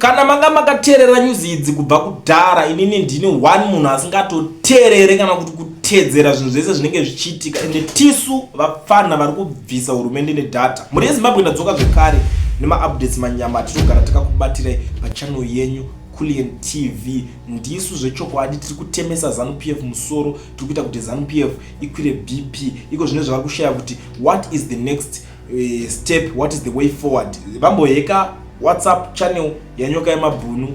Kana manga makateerera news idzi kubva kudhara, inini ndini one munhu asingatoteerere kana kuti kutedzera zvinhu zvese zvinenge zvichiitika. Ende tisu vapfana vari kubvisa hurumende nedhata. Mhuri yeZimbabwe, ndadzoka zvekare nemaupdates manyama atinogara takakubatirai pachannel yenyu, Culian TV. Ndisu zvechokwadi tiri kutemesa ZANU PF musoro, tiri kuita kuti ZANU PF ikwire BP. Iko zvine zvavari kushaya kuti what is the next step, what is the way forward. Vamboheka WhatsApp channel yaNyoka yemabhunu,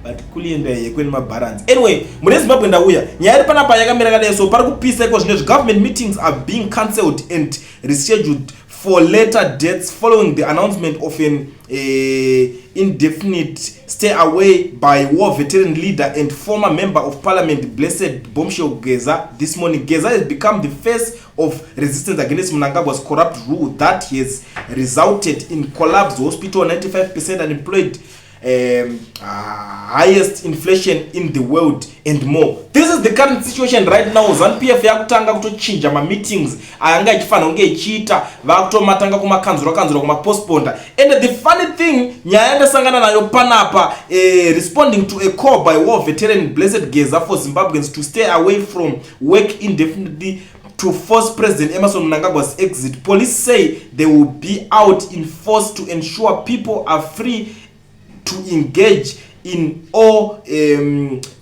but kulienda yekwe nemabharanzi. Anyway, mune Zimbabwe, ndauya nyaya iri panapa yakamira kadai. So pari kupisa iko zvinezvi. Government meetings are being cancelled and rescheduled for later dates following the announcement of an indefinite stay away by war veteran leader and former member of parliament Blessed Bombshell Geza this morning. Geza has become the face of resistance against Mnangagwa's corrupt rule that has resulted in collapsed hospital, 95% unemployed, highest inflation in the world and more. This is the current situation right now. ZANU PF yakutanga kutochinja mameetings ayanga ichifanira kunge ichiita, vakutomatanga kumakanzura kanzura, kumapostponda. And the funny thing, nyaya yandasangana nayo panapa, responding to a call by war veteran Blessed Geza for Zimbabweans to stay away from work indefinitely to force President Emmerson Mnangagwa's exit, police say they will be out in force to ensure people are free to engage in all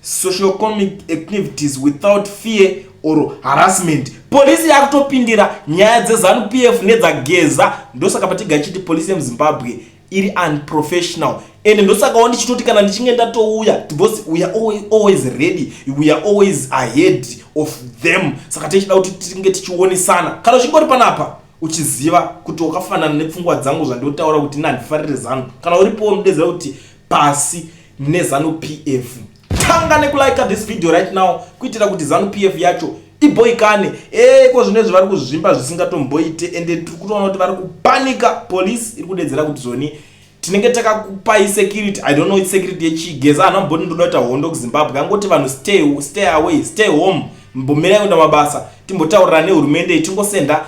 socio-economic activities without fear or harassment. Polisi yakutopindira nyaya dzeZANU PF nedzaGeza. Ndosaka patiga chiti polisi yemuZimbabwe iri unprofessional. And ndosakawo ndichitoti kana ndichinge ndatouya, because we are always ready, we are always ahead of them. Saka tichida kuti tinge tichionesana. Kana uchingori panapa uchiziva kuti wakafanana nepfungwa dzangu, zvandinotaura kuti ina handifarire ZANU, kana uripo unodedzera kuti pasi neZANU PF, tanga nekulike this video right now kuitira kuti ZANU PF yacho iboikane. Eko zvinezvi vari kuzvimba zvisingatomboite, ende tiri kutoona kuti vari kupanika. Polisi iri kudedzera kuti zoni tinenge takakupai security. I don't know its security yechiGeza. Hana mboti ndoda kuita hondo kuZimbabwe, angoti vanhu stay away, stay home, mbomirai kuenda mabasa, timbotaurira nehurumende, tingosenda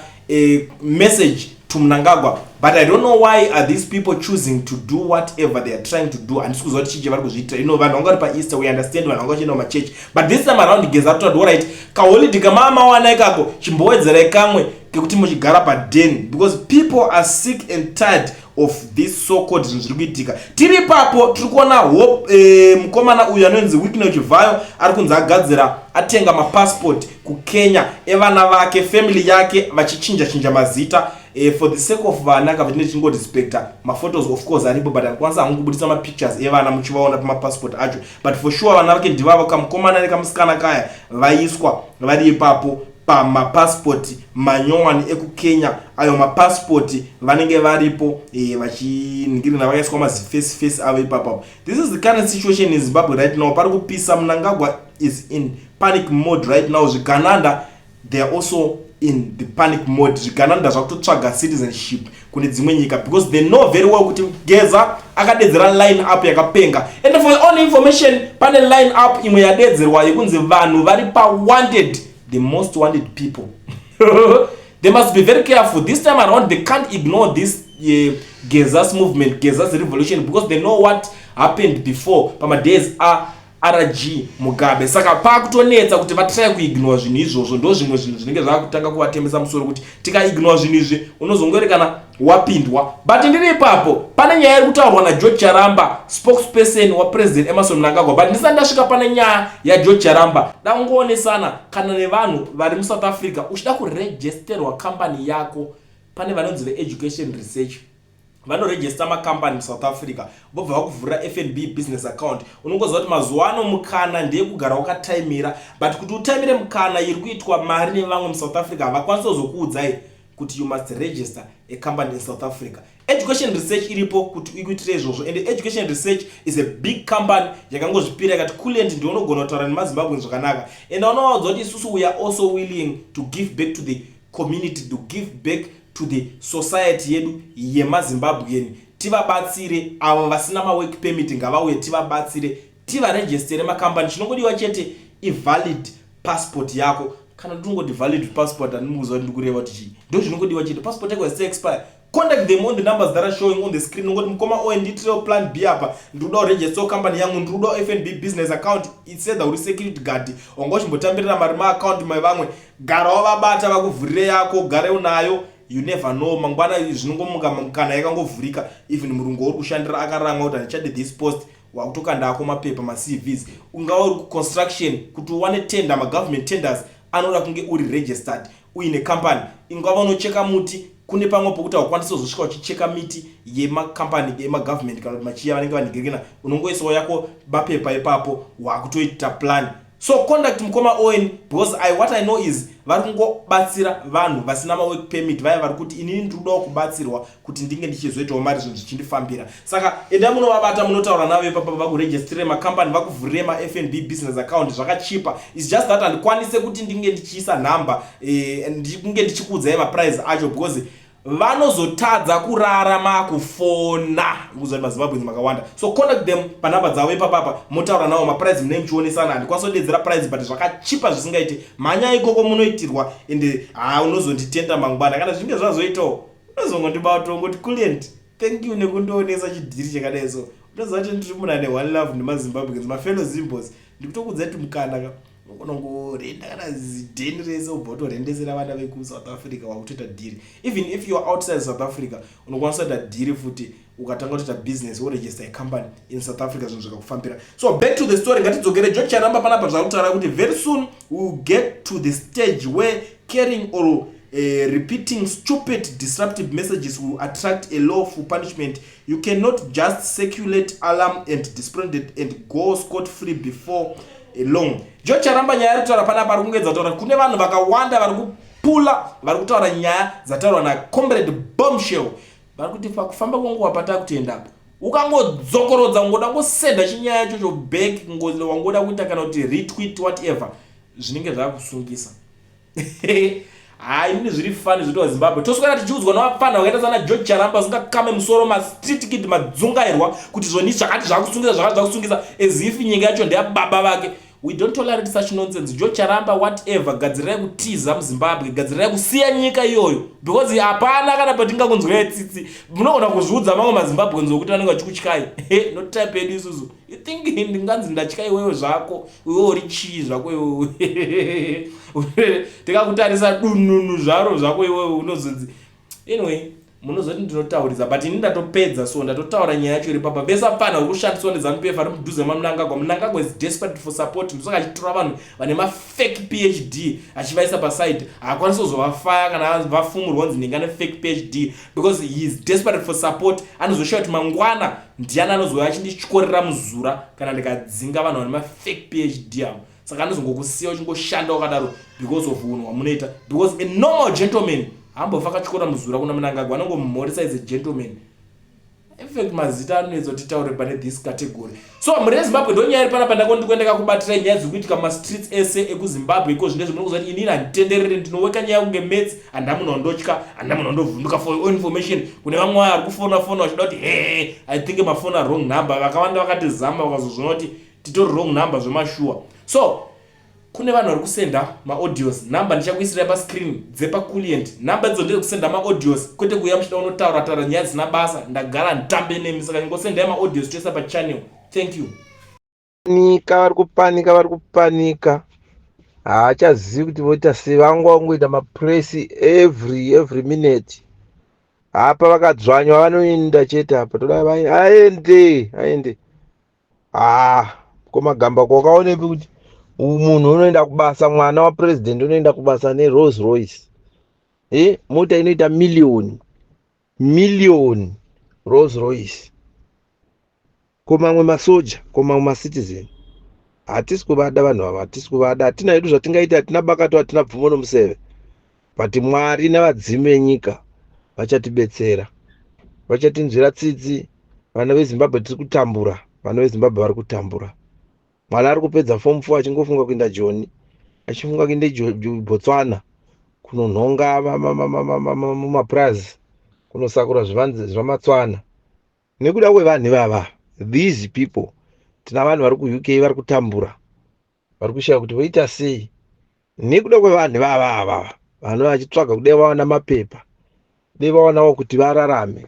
message to Mnangagwa. But I don't know why are these people choosing to do whatever they are trying to do. Handisi kuziva kuti chii chavari kuzviitira. Vanhu vanga vari paEaster, we understand, vanhu vanga vachienda kumachechi, but this time around Geza atoti, "Alright, kaholiday kamamawana ikako, chimbowedzerai kamwe kekuti muchigara paden," because people are sick and tired of this so called zvinhu zviri kuitika. Tiri ipapo, tiri kuona Hope, mukomana uyu anonzi Wicknell Chivayo ari kunzi agadzira, atenga mapassport kuKenya evana vake, family yake, vachichinja chinja mazita for the sake of vana. Kava tine tichingorespekta maphotos, of course aripo, but handikwanisa hangu kubudisa mapictures evana muchivaona pamapassport acho. But for sure vana vake ndivavo, kamukomana nekamusikana kaya, vaiswa vari ipapo pamapasipoti manyowani ekuKenya. Ayo mapasipoti vanenge varipo vachiningirina, vakaiswa maziface face avo ipapapo. This is the current situation in Zimbabwe right now. Pari kupisa. Mnangagwa is in panic mode right now. Zvigananda, they are also in the panic mode. Zvigananda zvakutotsvaga citizenship kune dzimwe nyika because they know very well kuti Geza akadedzera line up yakapenga. And for your own information, pane line up imwe yadedzerwa yekunzi vanhu vari pawanted, the most wanted people. They must be very careful this time around. They can't ignore this Geza's movement, Geza's revolution, because they know what happened before pamadays aRG Mugabe. Saka pakutonetsa kuti vatry kuignore zvinhu izvozvo. Ndo zvimwe zvinhu zvinenge zvakutanga kuvatemesa musoro kuti tikaignore zvinhu izvi, unozongori kana wapindwa. But ndiri ipapo, pane nyaya iri kutaurwa naGeorge Charamba, spokesperson waPresident Emmerson Mnangagwa. But ndisati ndasvika pane nyaya yaGeorge Charamba, dangoonesana kana nevanhu vari muSouth Africa uchida kuregisterwa kambani yako. Pane vanonzi veEducation Research, vanorejista makambani muSouth Africa, vobva vakuvhurira FNB business account. Unongoziva kuti mazuva ano mukana ndeyekugara wakataimira, but kuti utaimire mukana iri kuitwa mari nevamwe muSouth Africa, havakwanisi kuzokuudzai kuti you must register a company in South Africa. Education Research iripo kuti ikuitire izvozvo. And Education Research is a big company yakangozvipira ikati Kulent ndionogona kutaura nemaZimbabwe zvakanaka. And vanovaudza kuti isusu we are also willing to give back to the community, to give back to the society yedu yemaZimbabwean. Tivabatsire avo vasina mawork permit, ngavauye tivabatsire, tivarejistere makambani. Chinongodiwa chete ivalid passport yako. Kana ndingoti valid passport, handimkuziva kuti ndikureva kuti chii. Ndo zvinongodiwa chete, passport yako isati expire. Contact them on the numbers that are showing on the screen. Ungoti, "Mukoma Owen, ndiitirewo plan B apa, ndiri kuda kuregister company yangu, ndiri kuda FNB business account." Isedha uri security guard, wanga uchimbotambirira mari maaccount mevamwe, garawo vabata vakuvhurire yako, gare unayo. You never know, mangwana zvinongomuka kana yakangovhurika. Even murungu uri kushandira akaramwa kuti handichade this post, wakutokanda ako mapepa, maCVs. Ungava uri kuconstruction, kuti uwane tender, magovernment tenders anoda kunge uri registered, uine company. Ingava unocheka muti, kune pamwe pokuti haukwanisi kuzosvika uchicheka miti yemacompany emagovernment kana kuti machiya vanenge vanhingirikina, unongoisawo yako mapepa ipapo, wakutoita plan. So contact mukoma Owen, because what I know is vari kungobatsira vanhu vasina mawork permit, vaya vari kuti, "Inini ndiri kudawo kubatsirwa kuti ndinge ndichizoitawo mari, zvinhu zvichindifambira." Saka enda munovabata, munotaura navo ipapa, vakuregistire macompany, vakuvhurire maFNB business account. Zvakachipa. It's just that handikwanise kuti ndinge ndichiisa nhamba, ndinge ndichikuudzai maprice acho, because vanozotadza kurara makufona kuziva kuti maZimbabweans makawanda. So contact them panhamba dzavo ipapapa, motaura navo maprice, munenge muchionesana. Handikwanisi kudedzera price, but zvakachipa zvisingaiti. Mhanya ikoko munoitirwa, ende ha, unozonditenda mangwana. Kana zvinge zvazoitawo, unozongondibata ungoti, "Client, thank you nekundionesa chidhiri chakadai." So unoziva kuti ndiri munhu ane one love nemaZimbabweans, mafellow Zimbos. Ndikutokudza kuti mukana ka unongorenda kana zidheni rese, ubva utorendesera vana vekuSouth Africa, wakutoita dhiri. Even if you are outside South Africa, unokwanisa kuita dhiri futi, ukatanga kutoita business, woregister a company in South Africa, zvinhu zvikakufambira. So back to the story, ngatidzokere. George Charamba panapa zvakutaura kuti very soon we will get to the stage where carrying or repeating stupid disruptive messages will attract a lawful punishment. You cannot just circulate alarm and disappointment and go scot free before long. George Charamba nyaya ari kutaura panapa, ari kungedza kutaura kune vanhu vakawanda vari kupula, vari kutaura nyaya dzataurwa nacomrade Bombshell. Vari kuti pakufamba kwenguva pataa kutoenda apa, ukangodzokorodza, ungoda ngosenda chinyaya ichocho back, wangoda kuita kana kuti retweet, whatever, zvinenge zvaakusungisa. Hai, inini zviri funny zvinoitwa Zimbabwe. Toswera tichiudzwa navafana vakaita sana George Charamba, usingakame musoro, mastreet kid madzungairwa, kuti zvoni zvakati zvakusungisa, zvakati zvakusungisa, as if nyika yacho ndeyababa vake. We don't tolerate such nonsense. George Charamba, whatever, gadzirirai kutiza muZimbabwe, gadzirirai kusiya nyika iyoyo, because hapana kana patingakunzwirai tsitsi. Munogona kuzviudza mamwe maZimbabweans okuti vanenge vachikutyai, not type yedu isusu. You think ndinganzi ndatya iwewe zvako? Iwe uri chii zvako iwewe? Tikakutarisa dununu zvaro zvako iwewe, unozonzi. Anyway, munozoti ndinotaurisa, but ini ndatopedza. So ndatotaura nyaya yacho iri papa. Vese apfana uri kushandiswa neZANU PF, ari mudhuze maMnangagwa. Mnangagwa is desperate for support, ndosaka achitora vanhu vane mafake PhD achivaisa paside. Haakwanisi kuzovafaya kana vafumurwa kunzi ndinga nefake PhD, because he is desperate for support. Anozoshaya kuti mangwana ndiani anozouya achindityorera muzura kana ndikadzinga vanhu vane mafake PhD avo. Saka anozongokusiya uchingoshanda wakadaro because of unhu hwamunoita, because a normal gentleman hambofa akatyora muzura kuna Mnangagwa, anongomhoresa as a gentleman. In fact, mazita anoedza kuti titaure pane this category. So mhuri yeZimbabwe, ndo nyaya iri panapa. Ndakondikuendeka kubatirai nyaya dziri kuitika mumastreets ese ekuZimbabwe iko zvinezvi. Munokuziva kuti inini handitenderere, ndinoweka nyaya kunge maths. Handina munhu wandotya, handina munhu wandovhunduka. For your information, kune vamwe vari kufona fona vachida kuti he, I think mafona wrong number. Vakawanda vakati zama, vakazozviona kuti titori wrong number zvemashuwa. So kune vanhu vari kusenda maaudios, nhamba ndichakuisirai pascreen dzepaculient. Nhamba idzo ndezvekusenda maaudios, kwete kuuya muchida unotaura taura nyaya dzisina basa. Ndagara nditambe nemi, saka ingosendai maaudios, toisa pachannel. Thank you. Panika, vari kupanika, vari kupanika, haachazivi kuti voita sei. Vanga vangoita mapress every minute. Apa vakadzvanywa, vanoenda chete. Apa toda aende, aende. Ha, komagamba kwakaonepi kuti munhu unoenda kubasa, mwana wapurezidendi unoenda kubasa neRolls Royce, e mota inoita miliyoni miliyoni, Rolls Royce? Ko mamwe masoja? Ko mamwe macitizen? Hatisi kuvada vanhu ava, hatisi kuvada. Hatina hedu zvatingaita, hatina bakato, hatina bvumo nomuseve, but Mwari navadzimu venyika vachatibetsera, vachatinzwira tsitsi. Vana veZimbabwe tiri kutambura, vana veZimbabwe vari kutambura. Mwana ari kupedza form 4 achingofunga kuenda Joni, achifunga kuenda Botswana kunonhonga mumapurazi, kunosakura zvivanze zvamatswana nekuda kwevanhu ivava, these people. Tina vanhu vari kuUK vari kutambura, vari kushaya kuti voita sei nekuda kwevanhu ivava. Ava vanhu vachitsvaga kudai vawana mapepa. Dei vawanawo kuti vararame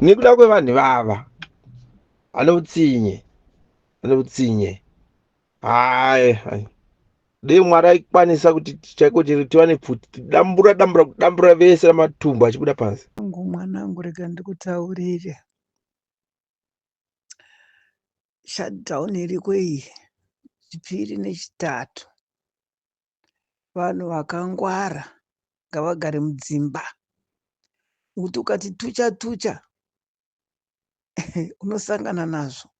nekuda kwevanhu ivava vane utsinye, vane utsinye. Hai hai, dei Mwari aikwanisa kuti chaiko tiwane pfuti tidambura dambura kudambura vese namatumbu achibuda panze. Angu mwanangu, rega ndikutaurire. Shutdown iriko iyi Chipiri neChitatu. Vanhu vakangwara ngavagare mudzimba. Nekuti ukati tucha tucha unosangana nazvo.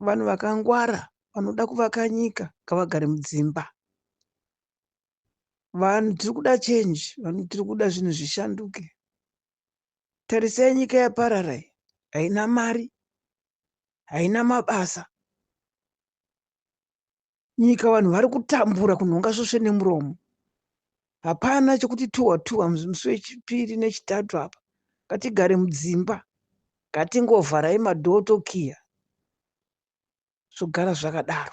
Vanhu vakangwara vanoda kuvaka nyika ngavagare mudzimba. Vanhu tiri kuda change, vanhu tiri kuda zvinhu zvishanduke. Tarisai nyika yaparara iyi, haina mari, haina mabasa. Nyika vanhu vari kutambura kunhonga svosve nemuromo. Hapana chekuti tuwa tuwa musi weChipiri neChitatu apa. Ngatigare mudzimba. Ngatingovharai madhoo tokiya. Zvogara zvakadaro.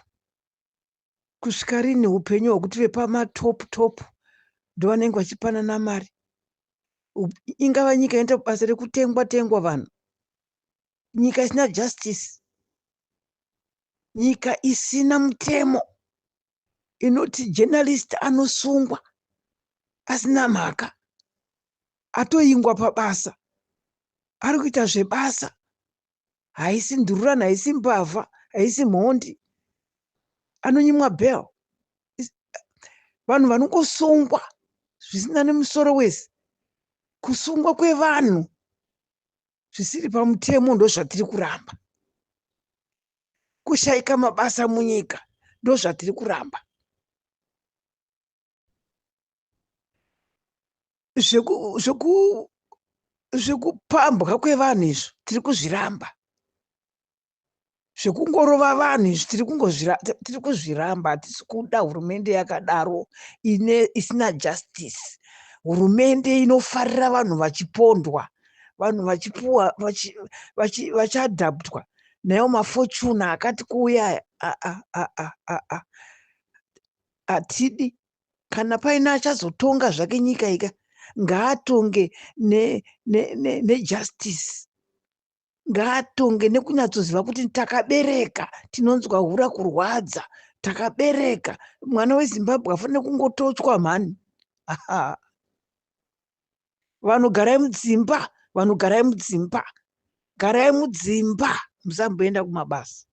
Kusvika rini upenyu hwekuti vepamatop top ndovanenge vachipanana mari? Ingava nyika inoita basa rekutengwa tengwa vanhu. Nyika isina justice. Nyika isina mutemo inoti journalist anosungwa asina mhaka, atoingwa pabasa, ari kuita zvebasa. Haisi ndururani, haisi mbavha, haisi mhondi. Anonyimwa bail. Vanhu vanongosungwa zvisina nemusoro wese. Kusungwa kwevanhu zvisiri pamutemo ndozvatiri kuramba. Kushaika mabasa munyika ndozvatiri kuramba. Zvekupambwa kwevanhu izvo tiri kuzviramba. Zvekungorova vanhu izvi tiri kuzviramba. Hatisi kuda hurumende yakadaro isina justice. Hurumende inofarira vanhu vachipondwa, vanhu vachipuwa, vachiadhabtwa naiwo mafortuna akati kuuya aya. Aa, hatidi. Kana paine achazotonga zvake nyika ika, ngaatonge nejustice. Ngaatonge nekunyatsoziva kuti takabereka, tinonzwa hura kurwadza. Takabereka mwana weZimbabwe afanire kungotochwa mhani. Vanhu garai mudzimba, vanhu garai mudzimba, garai mudzimba, musamboenda kumabasa.